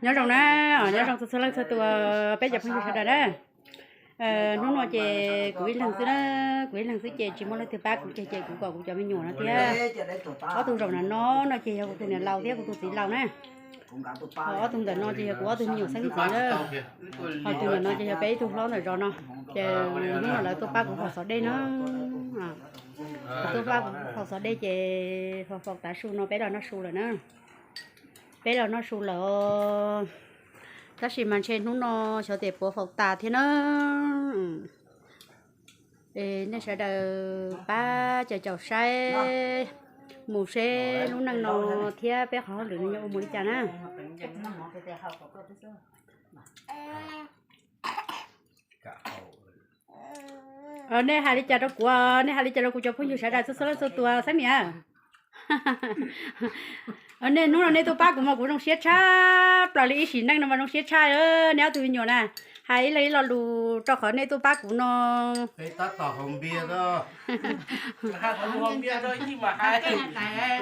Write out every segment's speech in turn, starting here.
Nyob zoo na, nyob zoo txhua txhua leej txhua tus peb cov phooj ywg sawv daws na. Hnub no ces kuv ib leeg xwb na, kuv ib leeg xwb ces tsis muaj leej twg pab kuv ces ces kuv kom kuv cov me nyuam no thiab. Ob tug zaum ntawm no no ces yog kuv tus niam laus thiab kuv tus txiv laus na. Ho ob tug ntawm no ces yog kuv ob tug me nyuam xeeb ntxwv na. Ho tus ntawm no ces yog peb ib tug hlob ntawm zos no. Ces hnub no lawv tuaj pab kuv faus xov dej na. Lawv tuaj pab kuv faus xov dej ces faus faus tav su no peb los noj su lawm na. Peb los noj su lawm os. Tab sis mas ntshe hnub no xyov tias puas faus tas thiab na. Nej sawv daws pab caum caum saib mus seb lub neej no thiab peb qhov hauj lwm no yuav ua mus li cas na. Nej hais li cas rau kuv, nej hais li cas rau kuv cov phooj ywg sawv daws txhua txhua leej txhua tus xeeb niam. Nej hnub no nej tuaj pab kuv mas kuv zoo siab tshaj plaws li, ib sim neej no mas zoo siab tshaj. Nej ob tug me nyuam na, hais ib leeg ib lo lus rau qhov nej tuaj pab kuv no.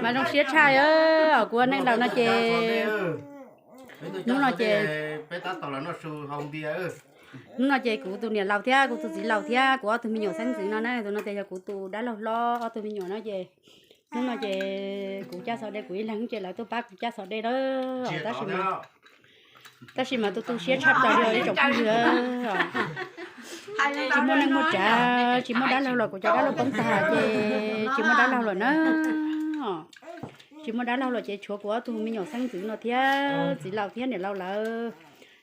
Mas zoo siab tshaj os, kuv ua neej laus no ces hnub no ces hnub no ces kuv tus niam laus thiab kuv tus txiv laus thiab kuv ob tug me nyuam xeeb ntxwv no na, tus no ces yog kuv tus dab laug hlob ob tug me nyuam no ces hnub no ces kuv cab xov dej kuv ib leeg ces lawv tuaj pab kuv cab xov dej na. Tab sis mas, tab sis mas tu tu siab tshaj plaws li ib tsoom phooj ywg. Tsis muaj neej muaj tsav, tsis muaj dab laug los kuv cov dab laug poob tag ces tsis muaj dab laug lawm na. Tsis muaj dab laug los ces tshuav kuv ob tug me nyuam xeeb ntxwv no thiab txiv laus thiab niam laus lawv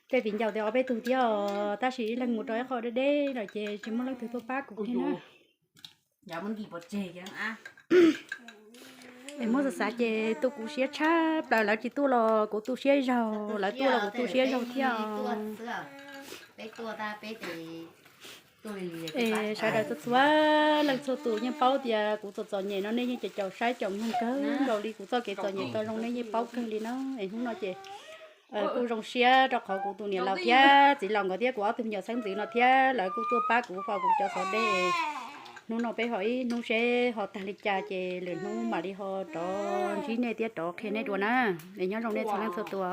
tej viv ncaus tias ob peb tug thiab os, tab sis ib leeg mus rau ib qho deb deb lawm ces tsis muaj leej twg tuaj pab kuv thiab na. Es muab xav xav ces tu kuv siab tshaj plaws, lawv tsis tuaj los kuv tu siab zaug, lawv tuaj los kuv tu siab zaug thiab os. Es sawv daws txhua txhua leej txhua tus yeej paub tias kuv txom txom nyem no nej yeej caum caum saib caum mloog kawg nkaus li, kuv txoj kev txom nyem txom zoo nej yeej paub kawg li na. Es hnub no ces kuj zoo siab rau qhov kuv tus niam laus thiab txiv laus nkawd thiab kuv ob tug me nyuam xeeb ntxwv no thiab lawv kuj tuaj pab kuv faus kuv cov xov dej. Hnub no peb ho ib hnub seb ho tag li cas ces lwm hnub mam li ho rov ntsib nej thiab rov qhia nej dua na. Es nyob zoo nej txhua leej txhua tus.